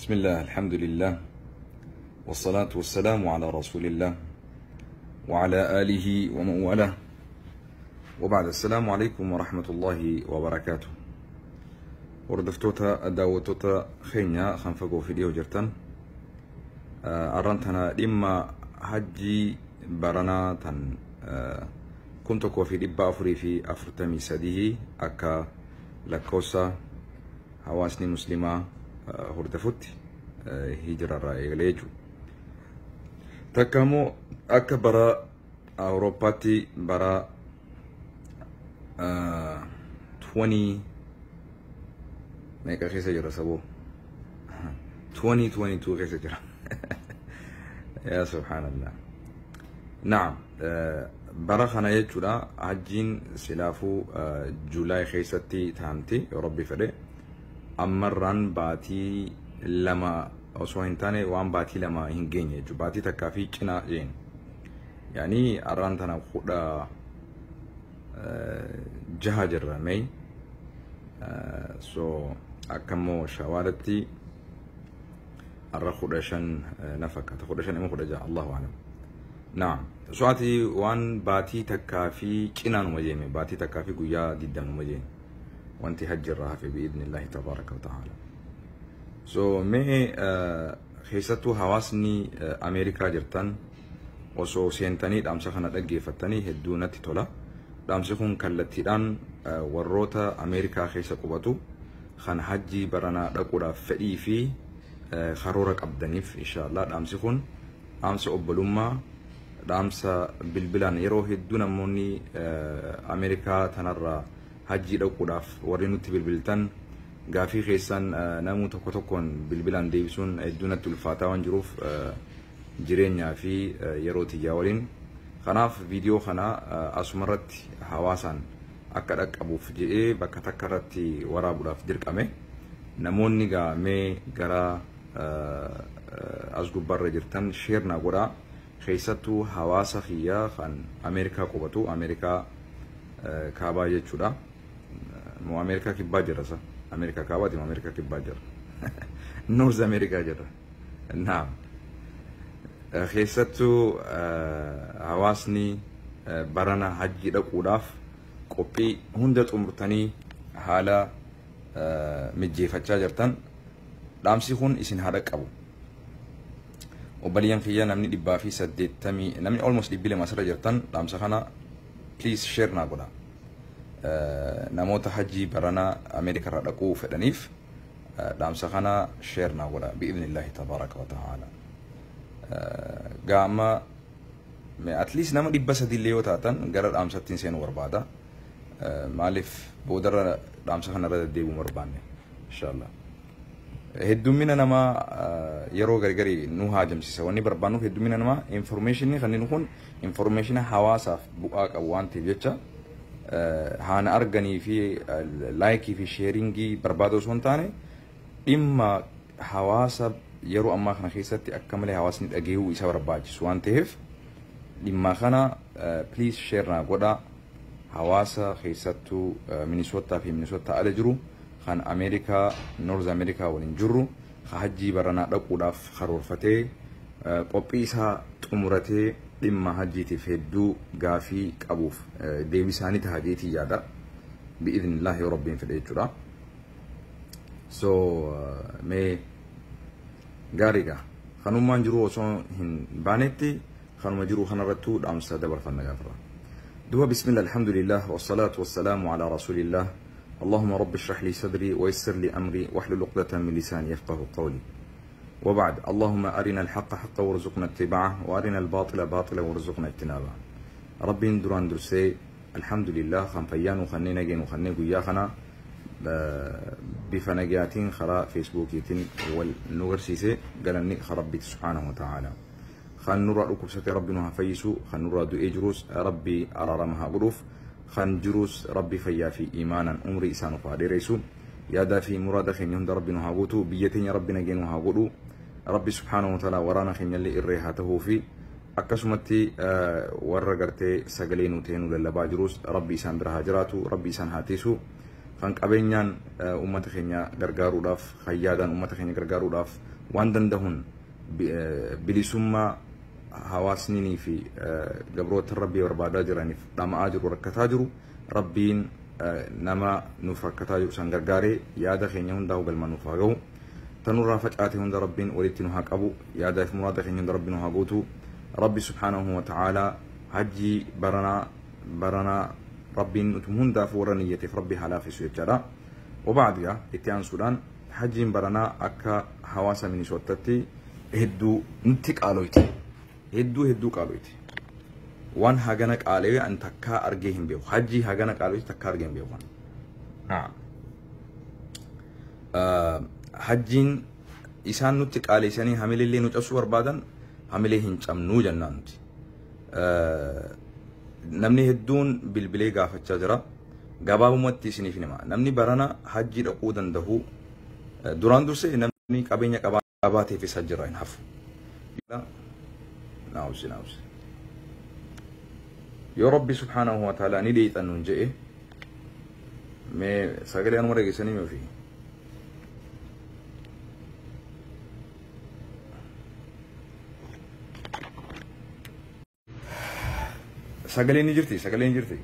بسم الله، الحمد لله، والصلاة والسلام على رسول الله وعلى آله ومن والاه، وبعد. السلام عليكم ورحمة الله وبركاته. Hordoftoota daawwattoota keenya kan fagoo fi dhiyoo jirtan, arran tana dhimma hajjii baranaa tan 1443 akka lakkoofsa hawaasni muslimaa hordofutti hijirarraa eegalee jechuudha. Takka immoo akka bara Awurooppaatti bara 20 meeqa keessa jira saboo? 2022 keessa jira. Yaa subhaanallah. Naam, bara kana jechuudha hajjiin silaafuu Juulaay keessatti taamti yoo Rabbi fedhe. Ammarraan baatii 2 osoo hin taane waan baatii 2 hin geenye jechuudha. Baatii takkaa fi cinaa jeen. Yaani arraan tana 16 jirra May. So akkammoo shawaalatti arra 15 na fakkaata. 15 immoo 16, Allahu a'lam. Naam. So ati waan baatii takkaa fi cinaanuma jeeme, baatii takkaa fi guyyaa 20 jeeme. Wanti hajjirraa hafe bi'idnillahi tabaaraka wa ta'ala. So mee keessattuu hawaasni Ameerikaa jirtan osoo seentanii dhaamsa kana dhaggeeffattanii hedduu natti tola. Dhaamsi kun kallattiidhaan warroota Ameerikaa keessa qubatu kan hajjii baranaa dhaquudhaaf fedhii fi karoora qabdaniif, inshallah dhaamsi kun dhaamsa obbolummaa, dhaamsa bilbilaan yeroo hedduu namoonni Ameerikaa tanarraa hajjii dhaquudhaaf warri nutti bilbiltan gaafii keessan namuu tokko tokkoon bilbilaan deebisuun hedduu natti ulfaataa waan jiruuf jireenyaa fi yeroo tiyyaa waliin. Kanaaf viidiyoo kana asumarratti hawaasaan akka dhaqqabuuf jedhee bakka takka irratti waraabuudhaaf dirqame. Namoonni mee gara as gubbaarra jirtan share naa godhaa. Keessattuu hawaasa kiyyaa kan Ameerikaa qubatu, Ameerikaa kaabaa jechuudha. Moo Ameerikaa kibbaa jira sa? Ameerikaa kaabaati moo Ameerikaa kibbaa jira? North Ameerikaa jira. Naam. Keessattuu hawaasni barana hajji dhaquudhaaf qophii hunda xumurtanii haala mijjeeffachaa jirtan, dhaamsi kun isin haa dhaqqabu. Obboleeyyan kiyya namni 180, namni almost 200 asirra jirtan, dhaamsa kana please share naa godha. Namoota hajjii barana Ameerikaa irraa dhaquu fedhaniif dhaamsa kana share naa godha bi'idnillahi tabaaraka wa ta'ala. Gaama at least nama 300 illee yoo taatan gara dhaamsattiin seenuu barbaada. Maaliif boodarra dhaamsa kana irra deddeebi'uu barbaanne, inshallah. Heddummina namaa yeroo gargarii nu haajamsiisa. Wanni barbaannuuf heddummina namaa informationii kanneen kun information hawaasaaf bu'aa qabu waan ta'eef jecha haana arganii fi like fi sharingii barbaadu osoo hin taane, dhimma hawaasa yeroo ammaa kana keessatti akka malee hawaasni dhageehuu isa barbaachisu waan ta'eef dhimma kana please share naa godhaa. Hawaasa keessattuu Minisootaa fi Minisootaa ala jiru kan Ameerikaa, North Ameerikaa waliin jirru, hajjii baranaa dhaquudhaaf karoorfatee qophii isaa xumuratee dhimma hajjiitiif hedduu gaafii qabuuf deebisaanii ta'a jeetii yaada. Bi'idhnillah yoo Rabbiin fedhe jechuudha. So mee gaariidha. Kanummaan jiru osoo hin baanetti kanuma jiru kanarrattuu dhaamsa dabarfanna gaafirra. Duba bismillah, alhamdulillah, wasalaatu wasalaamu ala rasulillah. اللهم رب اشرح لي صدري ويسر لي أمري واحلل عقدة من لساني يفقه قولي. وبعد، اللهم أرنا الحق حقا وارزقنا اتباعه وأرنا الباطل باطلا وارزقنا اجتنابه. ربي duraan dursee alhamdulillah kan fayyaa nu kanneen nageen kanneen guyyaa kana bifa nagayaatiin karaa feesbuukiitiin wal nu garsiise, galanni Rabbiiti subhaanahu wa ta'ala. Kan nurraa dhukkubsate Rabbi nu haa fayyisu, kan nurraa du'ee jirus Rabbi araarama haa godhuuf, kan jirus Rabbi fayyaa fi iimaanan umrii isaa nuuf haa dheeressu. Yaadaa fi muraada keenya hunda Rabbi nu haa guutu, biyya teenya Rabbi nagee nu haa godhu. Rabbi subhaanahu wa ta'ala waraana keenyallee irree haa ta'uu fi akkasumatti warra gartee sagalee nu ta'ee nu lallabaa jirus Rabbi isaan bira haa jiraatu, Rabbi isaan haa tiisu. Kan qabeenyaan uummata keenya gargaaruudhaaf, kan yaadaan uummata keenya gargaaruudhaaf waan danda'uun bilisummaa hawaasninii fi gabroota Rabbii barbaadaa jiraniif dhama'aa jiru, rakkataa jiru, Rabbiin nama nuuf rakkataa jiru san gargaaree yaada keenya hundaa'u galma nuuf haa ga'u. Tanurraa facaate hunda Rabbiin walitti nu haa qabu, yaada fi muraada keenya hunda Rabbiin nu haa guutu. Rabbi subhaanahu wa ta'aalaa hajjii baranaa baranaa Rabbiin nutum hundaaf warra niyyateef Rabbi haa laaffisu jechaadha. Wabaadiyaa itti aansuudhaan hajjiin baranaa akka hawaasa Minisoottatti hedduu nutti qaaloyti. Hedduu hedduu qaaloyti. Waan hagana qaalee an takkaa argee hin beeku. Hajjii hagana qaaloyti takkaa argee hin beeku. Hajjiin isaan nutti qaaleessanii hamileellee nu cabsuu barbaadan, hamilee hin cabnuu jennaan nuti. Namni hedduun bilbilee gaafachaa jira. Gabaabumatti isiniif hima. Namni barana hajjii dhaquu danda'u duraan dursee namni qabeenya qabaateef isa jira hin hafu. Naawusi naawusi. Yoo Rabbi subhaanahu wa ta'ala ni dheexan nuun je'e, mee sagalee anuma dhageessanii mee ofii? Sagaleen ni jirti, sagaleen ni jirti.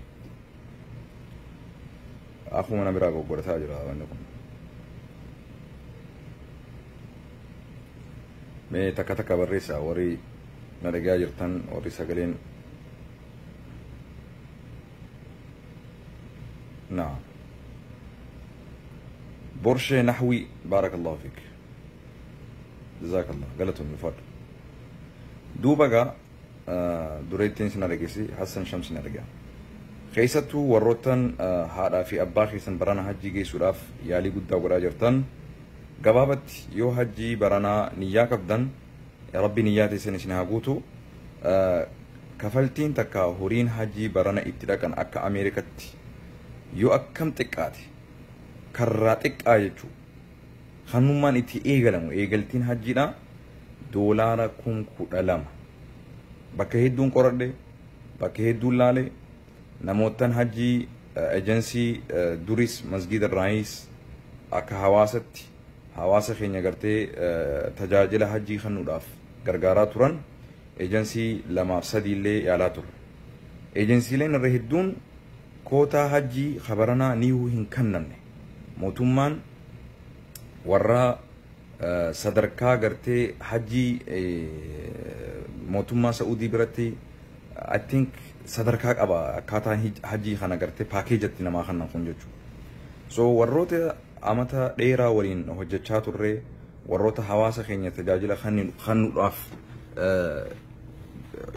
Akkuma na biraa goggorataa jira wanni kun. Mee takka takka barreessaa, warri na dhagaa jirtan, warri sagaleen. نعم بورشة نحوي، بارك الله فيك، جزاك الله قالتهم الفضل. Duuba dureettiin sin argisi, Hassan Shams sin argaa. Keessattuu warroottan haadhaa fi abbaa keessan barana hajjii geessuudhaaf yaalii guddaa godhaa jirtan, gabaabatti yoo hajjii baranaa niyyaa qabdan, Rabbi niyyaa teessan isin haa guutu. Kafaltiin takka horiin hajjii barana itti dhaqan akka Ameerikatti yoo akkam xiqqaate, karraa xiqqaa jechuu, kanummaan itti eegalamu eegaltiin hajjiidha $12,000. Bakka hedduun qoradhe, bakka hedduun laale, namootan hajjii ejensii duris masgiida irraayis akka hawaasatti hawaasa keenya gartee tajaajila hajjii kennuudhaaf gargaaraa turan ejensii lamaaf sadii illee yaalaa turre. Ejensiileen irra hedduun kootaa hajjii kabaranaa niihuu hin kennamne. Mootummaan warra sadarkaa gartee hajjii mootummaa Saa'udii biratti, I think, sadarkaa qaba akkaataan hajjii kana gartee paakeejatti namaa kennan kun jechuudha. So warroota amata dheeraa waliin hojjechaa turre, warroota hawaasa keenya tajaajila kennuudhaaf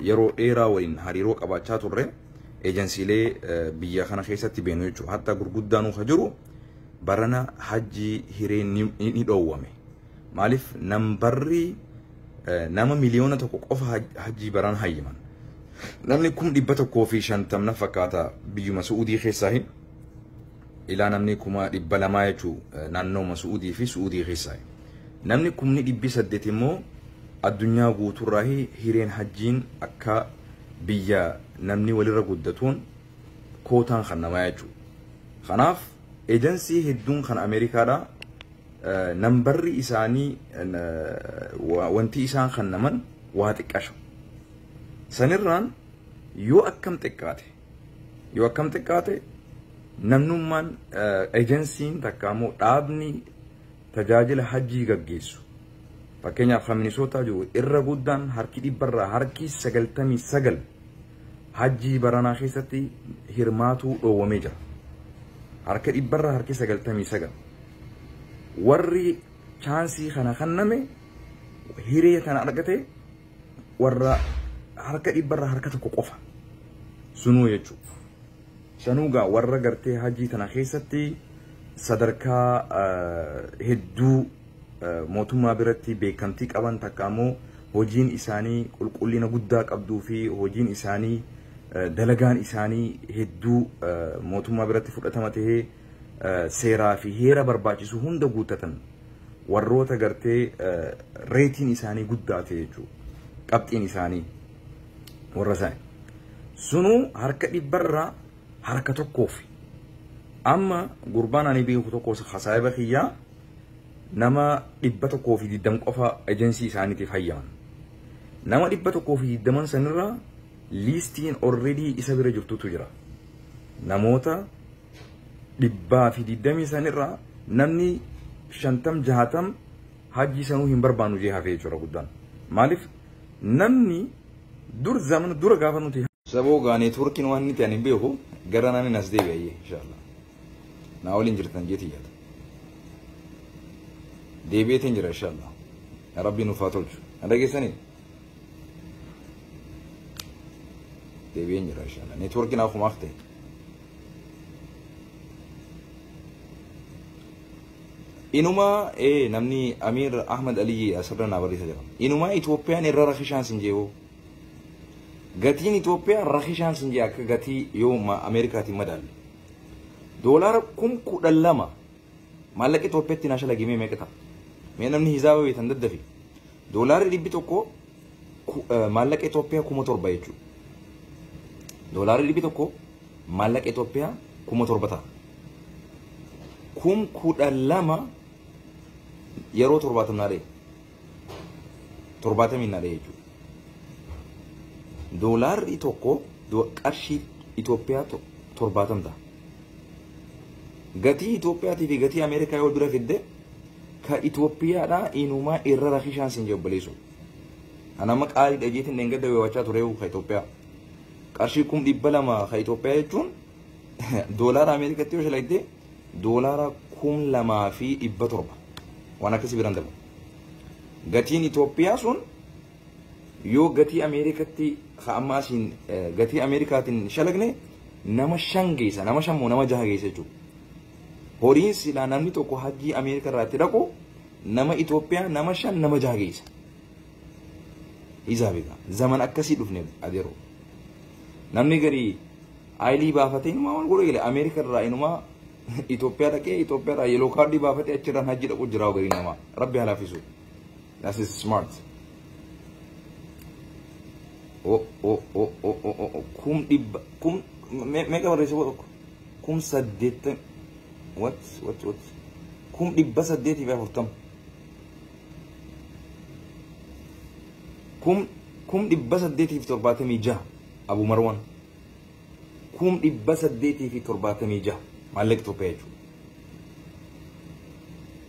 yeroo dheeraa waliin hariiroo qabaachaa turre, ejensiilee biyya kana keessatti beenu jechuudha. Hatta gurguddaanuu ka jiru barana hajjii hiree ni dhoowwame. Maaliif? Nambarri nama 1 miliyoona qofa hajjii barana hayyaman. Namni 150,000 na fakkaata biyyuma Su'uudii keessaa ilaa namni 200,000 jechuu naannooma Su'uudii fi Su'uudii keessaa. Namni 800,000 immoo addunyaa guutuurraa hireen hajjiin akka biyya namni walirra guddatuun kootaan kan namaa jechuudha. Kanaaf ejensii hedduun kan Ameerikaadha nambarri isaanii wanti isaan kennaman waa xiqqasho. Sanirraan yoo akkam xiqqaate namnummaan ejensiin takka immoo dhaabni tajaajila hajjii gaggeessu, fakkeenyaaf kan Minisootaa jiru, irra guddaan harki 99% hajjii baranaa keessatti hirmaatuu dhoowwamee jira. Harka 99%. Warri chaansii kana kenname, hiree kana argate, warra harka 1% qofa. Sunuu jechuudha. Sanuugaa warra gartee hajjii tana keessatti sadarkaa hedduu mootummaa biratti beekamtii qaban, takka immoo hojiin isaanii qulqullina guddaa qabduu fi hojiin isaanii, dalagaan isaanii hedduu mootummaa biratti fudhatama tahee seeraa fi heera barbaachisu hunda guuttatan, warroota gartee reetiin isaanii guddaa ta'e jechuudha. Qabxiin isaanii warra isaanii. Sunuu harka 1%. Amma gurbaan ani beeku tokko saahiba kiyyaa nama 120 qofa ejensii isaaniitiif hayyaman. Nama 120 sanirraa liistiin already isa bira jirtutu jira. Namoota 120 sanirraa namni 50 60 hajji sanuu hin barbaannu jee hafee jechuudha guddaan. Maaliif namni dur zamana dura gaafa nuti saboo gaa neetworkiin waan inni ta'an hin beeku gara naan as deebi'ayyee inshallah. Naa waliin jirtan jeetii yaada. Deebi'eetiin jira inshallah. Rabbiin nuuf haa tolchu. Na dhageessanii? Deebi'een jira inshallah. Neetworkiin akkuma akka ta'e. Inuma namni Amir Ahmad Aliyyi asirra naa barreessa jira. Inuma Itoophiyaan irra rakishaan sin jeewu. Gatiin Itoophiyaa rakishaan sin jee akka gatii yoo Ameerikaatiin madaalle. Doolaara 12,000 maallaqa Itoophiyaatti naa shalagimee meeqa ta'a? Mee namni hisaaba beektan daddafi. Doolaarri 100 maallaqa Itoophiyaa 7,000 jechuudha. Doolaarri 100 maallaqa Itoophiyaa 7,000 ta'a. 12,000 yeroo 70 naa dha'e. 70 naa dha'e jechuudha. Doolaarri tokko qarshii Itoophiyaa 70 ta'a. Gatii Itoophiyaatii fi gatii Ameerikaa yoo bira fidde ka Itoophiyaadhaa inumaa irra rakishaan sin jabaleessu. Anama qaalii dhajeetiin dheengadda weewwachaa ture ka Itoophiyaa. Qarshii 200,000 ka Itoophiyaa jechuun doolaara Ameerikaatti yoo shalagde doolaara 2,700 waan akkasii biraan darba. Gatiin Itoophiyaa sun yoo gatii Ameerikaatti ka amma asiin gatii Ameerikaatiin shalagne nama 5 geessa, nama 5 moo nama 6 geessa jechuudha. Horiin silaa namni tokko hajjii Ameerikaa irraa itti dhaqu nama Itoophiyaa nama 5 nama 6 geessa. Isaa beeka. Zaman akkasii dhufne adeeroo. Namni gadi aayilii baafatee inumaa waan godhu eegale Ameerikaa irraa inumaa Itoophiyaa dhaqee Itoophiyaa irraa yeloo kaardii baafatee achirraan hajji dhaqu jira garii namaa. Rabbi haa laaffisu. That is smart. O o o o o o kum dhibba kum meeqa barreesse tokko 8,000 what 840,000 876,000 Abu Marwan 876,000 maallaqa Itoophiyaa jechuudha.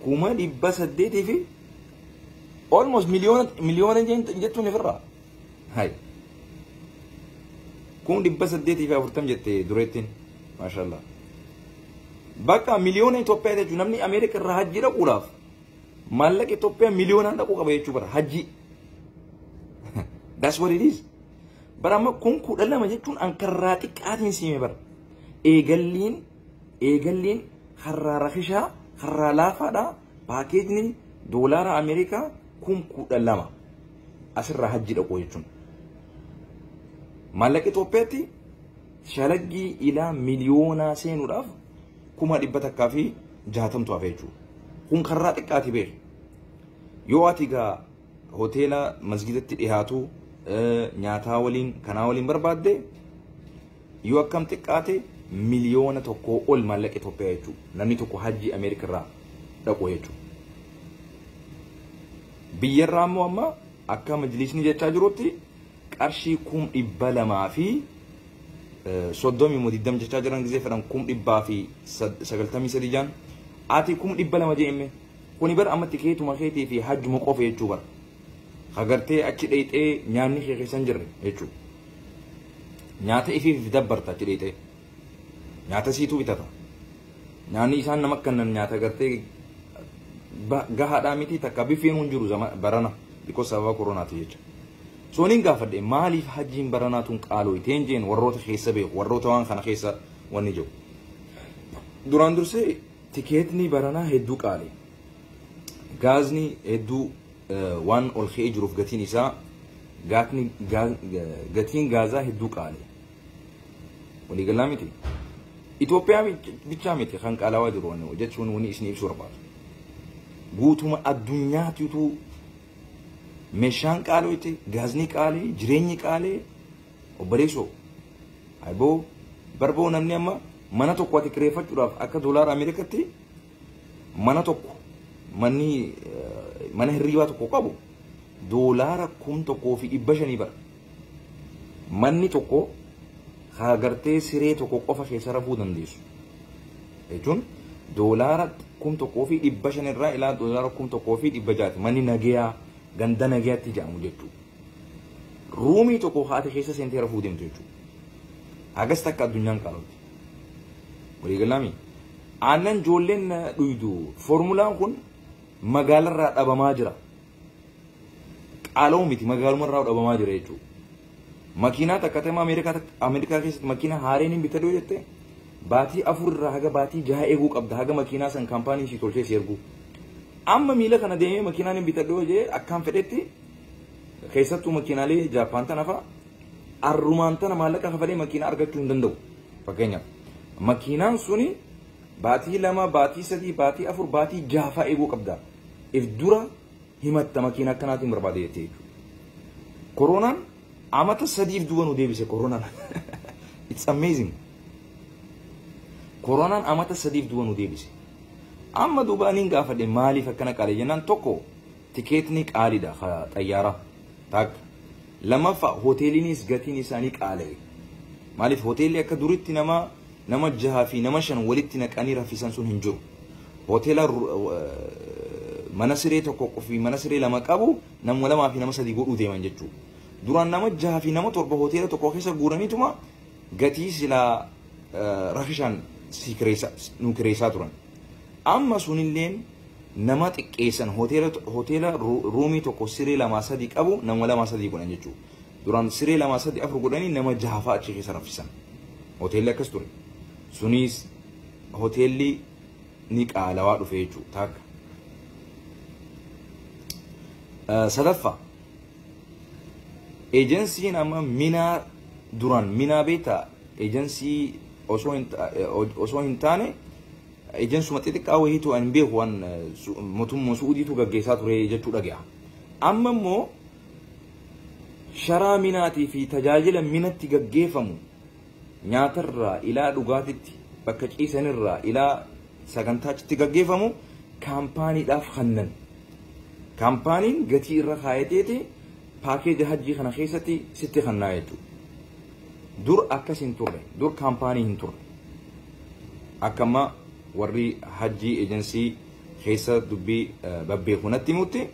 800,000 fi almost miliyoona jechuun ofirraa. Hai 840,000 jettee dureettiin maashaallah. Bakka miliyoona Itoophiyaa jechuun namni Ameerika irraa hajji dhaquudhaaf maallaqa Itoophiyaa miliyoonaan dhaquu qaba jechuu bara hajji. That's what it is. Bara amma 12,000 jechuun ankarraa xiqqaatiin siime bara. Eegalliin harraa rakishaa harraa laafaadhaa paakeejni doolaara Ameerikaa 12,000 asirraa hajji dhaquu jechuun. Maallaqa Itoophiyaatti shalaggii ilaa miliyoonaa seenuudhaaf 160,000 hafe jechuudha. Kun karraa xiqqaati beeku. Yoo ati egaa hoteela masgidatti dhiyaatu nyaataa waliin kanaa waliin barbaadde yoo akkam xiqqaate 1,000,000 ol maallaqa Itoophiyaa jechuudha. Namni tokko hajji Ameerikaa irraa dhaqu jechuudha. Biyyarraa immoo amma akka majlisni jechaa jirutti qarshii 230,000 fi 30 jechaa jiran gisee fedhan 193,000 jaan ati 200,000 jeemme kuni bara amma tikeetuma keetii fi hajjuma qofa jechuu bara. Hagartee achi dheexee nyaanni kee keessa hin jirre jechuudha. Nyaata ifiif dabbarta achi dheexee. Nyaata siituu bitata. Nyaanni isaan nama kennan nyaata gartee gahaadhaa miti takka bifeen hin jiru barana because sababa koronaati jecha. Sooniin gaafadhe maaliif hajjiin baranaa tun qaaloo iteen jeen warroota keessa beeku warroota waan kana keessa wanni jiru. Duraan dursee tikeetni baranaa hedduu qaale. Gaazni hedduu waan ol ka'ee jiruuf gatiin isaa gatiin gaazaa hedduu qaale. Waliigalaa miti. Itoophiyaa bichaa miti kan qaalawaa jiru wanni jechuun wanni isin ibsuu barbaadu. Guutuma addunyaatitu meeshaan qaaloote, gaazni qaalee, jireenyi qaalee, obboleessoo. Ayboo barboo namni amma Mana tokko ati kireeffachuudhaaf akka doolaara Ameerikaatti mana tokko manni mana hirribaa tokko qabu doolaara 1500 bara. Manni tokko haa gartee siree tokko qofa keessa rafuu dandeessu. Jechuun doolaara 1500 irraa ilaa doolaara 1600 manni nagayaa ganda nagayaatti jedhamu jechuudha. Ruumii tokko haati keessa seentee rafuu deemtu jechuudha. Hagas takka addunyaan qaala'utti. Waliigalaami. Aannan ijoolleen dhuydu foormulaan kun magaalarraa dhabamaa jira. Qaala'uu miti magaalumarraa dhabamaa jira jechuudha. Makiinaa takka ta'e Ameerikaa keessatti makiinaa haareen hin bitadhu jette baatii 4 irraa haga baatii 6 eeguu qabda haga makiinaa san kaampaanii ishii tolchee si ergu. Amma miila kana deemee makiinaan hin bitadhu jee akkaan fedhetti keessattuu makiinaalee Jaappaan tana fa'a arrumaan tana maallaqa kafalee makiinaa argachuu hin danda'u. Fakkeenyaaf makiinaan suni baatii 2, baatii 3, baatii 4, baatii 6 fa'a eeguu qabda. If dura himatta makiinaa akkanaatiin barbaade jettee jechuudha. Koronaan amata 3 duuba nu deebise koronaan. It's amazing. Koronaan amata 3 duuba nu deebise. Amma duuba ani gaafadhe maaliif akkana qaalee jennaan tokko tikeetni qaaliidha xayyaaraa. Takka. Lammaffaa hoteeliinis gatiin isaanii qaala'e. Maaliif hoteelli akka duritti nama 6 fi nama 5 walitti naqanii raffisan sun hin jiru. Hoteela mana siree tokko fi mana siree 2 qabu nama 2 fi nama 3 godhuu deeman jechuudha. Duraan nama 6 fi nama 7 hoteela tokko keessa guuraniituma gatii silaa rafishaan si nu kireessaa turan. Amma sunilleen nama xiqqeessan hoteela ruumii tokko siree 2 3 qabu nama 2 3 godhan jechuudha. Duraan siree 2 3 4 godhanii nama 6 fa'a achi keessa raffisan. Hoteelli akkas ture. Sunis hoteelli ni qaalawaa dhufe jechuudha. Takka. Sadaffaa ejensiin amma minaa duraan minaa beektaa ejensii osoo hin taane ejensuma xixiqqaa wayiitu ani beeku waan mootummaa Suudiitu gaggeessaa ture jechuu dhaga'a. Amma immoo sharaa minaatii fi tajaajila minatti gaggeeffamu nyaatarraa ilaa dhugaatitti bakka ciisanirraa ilaa sagantaachitti gaggeeffamu kaampaaniidhaaf kennan. Kaampaaniin gatii irra kaayateeti paakeeja hajjii kana keessatti sitti kennaa jechuudha. Dur akkas hin turre, dur kaampaanii hin turre. Akka amma warri hajjii ejensii keessa dubbii babbeeku natti himutti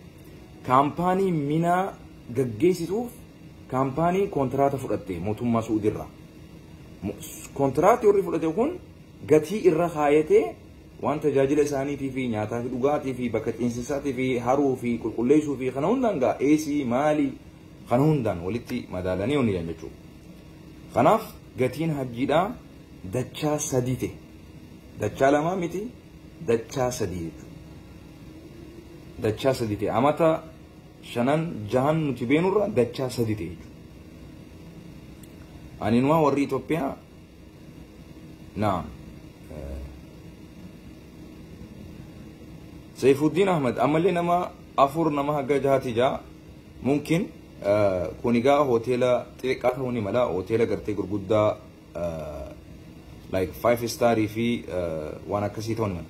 kaampaanii minaa gaggeessituuf kaampaanii kontiraata fudhatte mootummaa Suudiirraa. Kontiraati warri fudhate kun gatii irra kaayatee waan tajaajila isaaniitii fi nyaataa fi dhugaatii fi bakka ciinsisaatii fi haruu fi qulqulleessuu fi kana hundaan gaa AC maalii kana hundaan walitti madaalanii hojii jechuudha. Kanaaf gatiin hajjiidhaa dachaa 3 ta'e. Dachaa 2 miti dachaa 3 jechuudha. Dachaa 3 ta'e amata 5 6 nuti beenurra dachaa 3 ta'e jechuudha. Ani nuwa warri Itoophiyaa naam Saifuddin Ahmed ammallee nama 4 nama haga 6 jaa mumkin kunigaa hoteela xixiqqaa ta'uu ni mala hoteela gartee gurguddaa like 5 star fi waan akkasii ta'uu ni mala.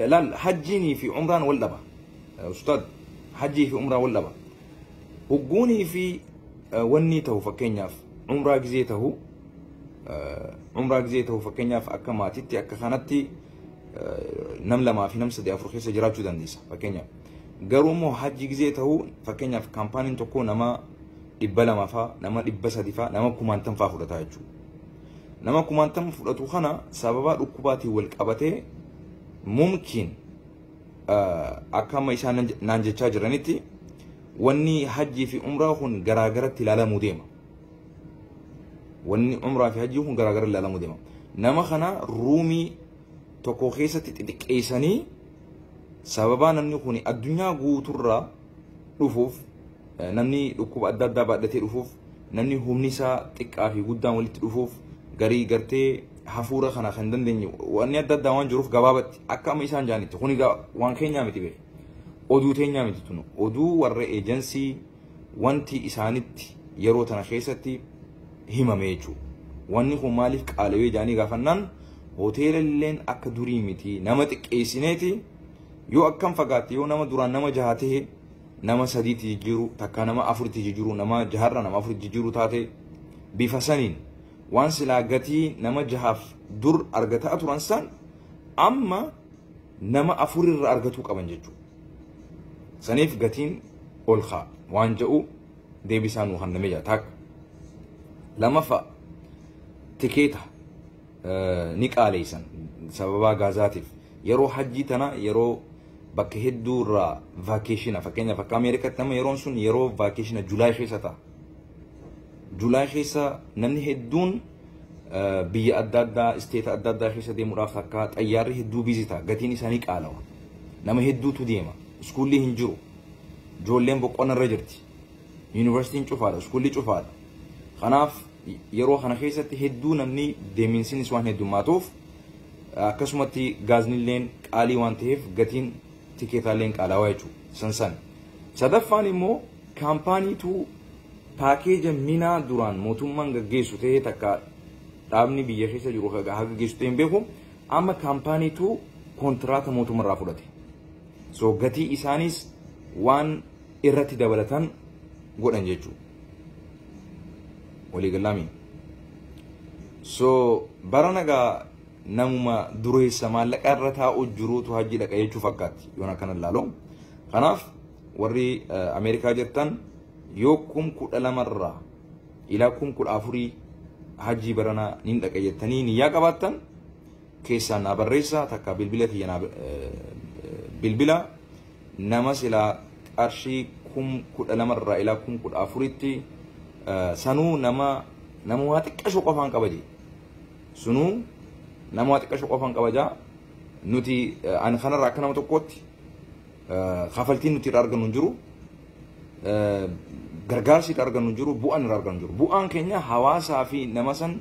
Laal hajjiinii fi umraan wal dhaba. Ustaad hajjii fi umraan wal dhaba. Hogguunii fi wanni ta'u fakkeenyaaf umraa gizee ta'u fakkeenyaaf akka maatiitti akka kanatti nam 2 fi nam 3 4 keessa jiraachuu dandeessa fakkeenyaaf. Garuu immoo hajji gizee ta'u fakkeenyaaf kaampaaniin tokko nama 200 faa nama 300 faa nama 50 faa fudhata jechuudha. Nama 50 fudhatu kana sababa dhukkubaatiin wal qabatee mumkin akka amma isaan naan jechaa jiranitti wanni hajjii fi umraa kun garaagaratti ilaalamuu deema. Wanni umraa fi hajjii kun garaagaratti ilaalamuu deema. Nama kana ruumii tokko keessatti xixiqqeessanii sababa namni kun addunyaa guuturraa dhufuuf namni dhukkuba adda addaa baadhatee dhufuuf namni humni isaa xiqqaa fi guddaan walitti dhufuuf garii gartee hafuura kana kan dandeenye wanni adda addaa waan jiruuf gabaabatti akka amma isaan jaanitti kun egaa waan keenyaa miti beeku. Oduu teenyaa miti tunu oduu warra ejensii wanti isaanitti yeroo tana keessatti himame jechuudha. Wanni kun maaliif qaalawee jaanii gaafannaan hoteela illeen akka durii miti nama xiqqeessineeti yoo akkam fagaatte yoo nama duraan nama jaha ta'e nama sadiitti jijjiiru takka nama afuritti jijjiiru nama jaharra nama afuritti jijjiiru taate bifa saniin waan silaa gatii nama jahaaf dur argataa turan san amma nama afurirra argatuu qaban jechuudha. Saniif gatiin ol ka'a waan jedhu deebisaa nuu kennamee jira takka. Lammaffaa tikeeta ni qaaleessan sababa gaazaatiif yeroo hajjii tana yeroo bakka hedduu irraa vacation fakkeenyaaf akka Ameerikaatti nama yeroon sun yeroo vacation July keessa ta'a. July keessa namni hedduun biyya adda addaa state adda addaa keessa deemuudhaaf akka xayyaarri hedduu busy ta'a gatiin isaanii qaalawa. Nama hedduutu deema. Schoolli hin jiru. Ijoolleen boqonnaa irra jirti. Yuunivarsiitiin cufaadha. Schoolli cufaadha. Kanaaf yeroo kana keessatti hedduu namni deeminsinis waan heddummaatuuf akkasumatti gaaznilleen qaalii waan ta'eef gatiin tikeetaalleen qaalawaa jechuudha. San san. Sadaffaan immoo kaampaaniitu package Minaa duraan mootummaan gaggeessu ta'ee takka dhaabni biyya keessa jiru haa gaggeessu ta'ee hin beeku amma kaampaaniitu kontiraata mootummaarraa fudhate. So gatii isaanis waan irratti dabalatan godhan jechuudha. Waliigalaami. So bara nagaa namuma dureessa maallaqa irra taa'u jiruutu hajji dhaqa jechuu fakkaatti yoon akkana ilaalu. Kanaaf warri Ameerikaa jirtan yoo 12,000rraa ilaa 14,000 hajjii baranaa nin dhaqa jettanii niyyaa qabaattan keessaan naa barreessaa takka bilbila kiyya naa bilbila nama silaa qarshii 12,000rraa ilaa 14,000tti sanuu nama waa xiqqashoo qofaan qabaje sunuu nama waa xiqqashoo qofaan kabajaa nuti ani kanarraa akka nama tokkootti kafaltiin nuti irraa argannu hin jiru gargaarsi irraa argannu hin jiru bu'aan irraa argannu hin jiru bu'aan keenya hawaasaa fi nama san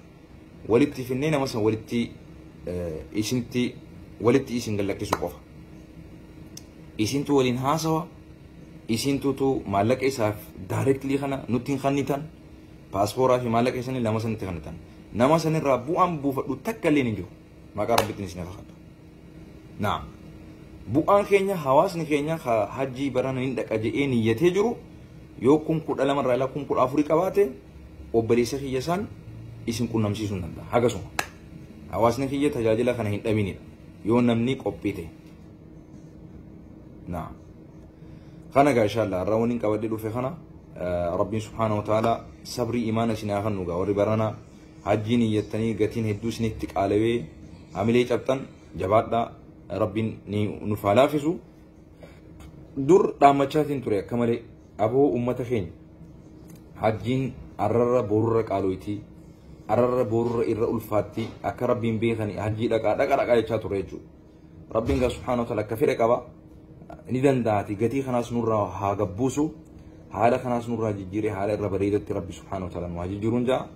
walitti finnee nama san walitti isinitti walitti isin gallakkisu qofa. Isintu waliin haasawa isintutu maallaqa isaaf directly kana nutti hin kennitan paaspooraa fi maallaqa isaanii lama sanitti kennitan nama sanirraa bu'aan buufadhu takka illee hin jiru maqaa rabbittiin isin kakadha. Naam. Bu'aan keenya hawaasni keenya hajjii barana hin dhaqa jedhee niyyatee jiru yoo 12,000rraa ilaa 14,000 qabaate obboleessa kiyya san isin qunnamsiisuu hin danda'a. Hagasuma. Hawaasni kiyya tajaajila kana hin dhabinidha. Yoo namni qophii ta'e. Naam. Kana gaa inshallah har'a waliin qabadhee dhufe kana rabbiin subhaanahu wa ta'ala sabrii imaana isin haa kennu gaa warri barana hajjii niyyattanii gatiin hedduu isinitti qaalawee hamilee cabxan jabaadhaa rabbiin ni nuuf haa laafisu. Dur dhaammachaatiin ture akka malee aboo uummata keenya hajjiin arrarra borurra qaaloyti arrarra borurra irra ulfaatti akka rabbiin beekani hajjii dhaqaa dhaqa dhaqaa jechaa ture jechuudha. Rabbiin gaa subhaanahu wa ta'ala akka fedhe qaba ni danda'ati gatii kanaas nurraa haa gabbuusu haala kanaas nurraa jijjiiree haala irra bareedatti rabbi subhaanahu wa ta'ala nu haa jijjiiruun ja'a.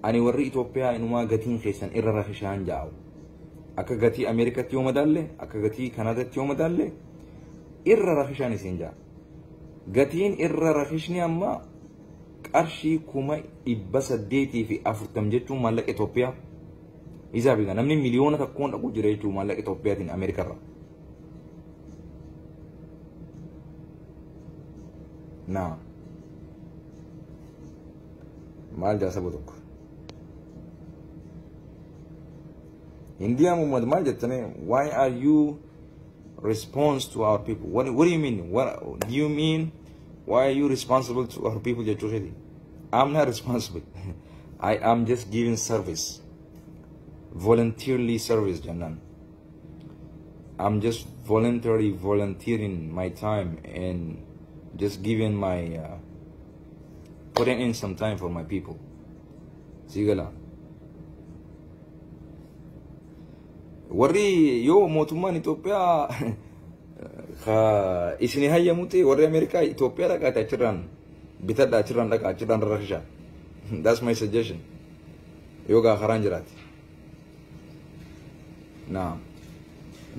Ani warri Itoophiyaa inumaa gatiin keessan irra rakishaan ja'u. Akka gatii Ameerikaatti yoo madaalle akka gatii Kanaadaatti yoo madaalle irra rakishaan isin ja'a. Gatiin irra rakishni amma qarshii 840,000 jechuun maallaqa Itoophiyaa. Isaa beeka namni 1 miliyoon dhaqu jira jechuun maallaqa Itoophiyaatiin Ameerikarra. Naa. Maal jaa saba tokko. India Muhammad maal jettanii why are you response to our people? What do you mean? What do you mean? Why are you responsible to our people jechuu keeti? I'm not responsible. I am just giving service. Voluntarily service jennaan. I'm just voluntarily volunteering my time and just giving my putting in some time for my people. Sigala. Warri yoo mootummaan Itoophiyaa isin hayyamu ta'e warri Ameerikaa Itoophiyaa dhaqaate achirraan bitadha achirraan dhaqa achirraan rakisha. That's my suggestion. Yoo gaa karaan jiraate. Naam.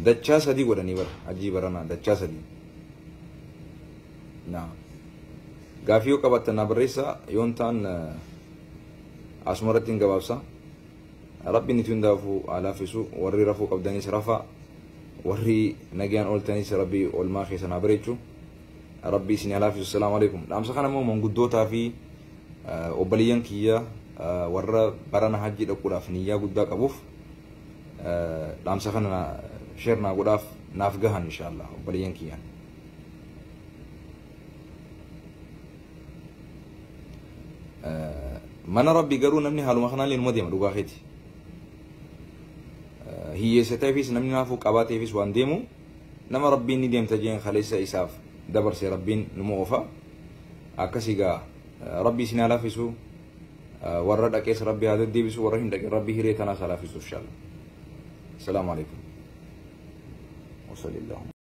Dachaa sadii godhanii bara hajii baranaa dachaa sadii. Naam. Gaafii yoo qabaattan na barreessaa yoon ta'an asuma irratti hin gabaabsa. Rabbiin itti hundaafuu haa laaffisu. Warri rafuu qabdanis rafa. Warri nagaan ooltanis Rabbi oolmaa keessan haa bareechu. Rabbi isin haa laaffisu. Assalaamu alaikum. Dhaamsa kana immoo manguddootaa fi obboleeyyan kiyya warra barana hajji dhaquudhaaf niyyaa guddaa qabuuf dhaamsa kana share naa godhaaf naaf gahan inshallah obboleeyyan kiyyaan. Mana Rabbi garuu namni haaluma kanaan illee numa deema dhugaa keeti. Hiyyeessa ta'eefis namni naafuu qabaa ta'eefis waan deemu nama Rabbiin ni deemta jeen kaleessa isaaf dabarse Rabbiin numa oofa. Akkasii gaa Rabbi isin haa laaffisu. Warra dhaqees Rabbi haa deddeebisu, warra hin dhaqin Rabbi hiree tanaas haa laaffisu inshallah. Assalaamu alaikum. Wa sallallahu.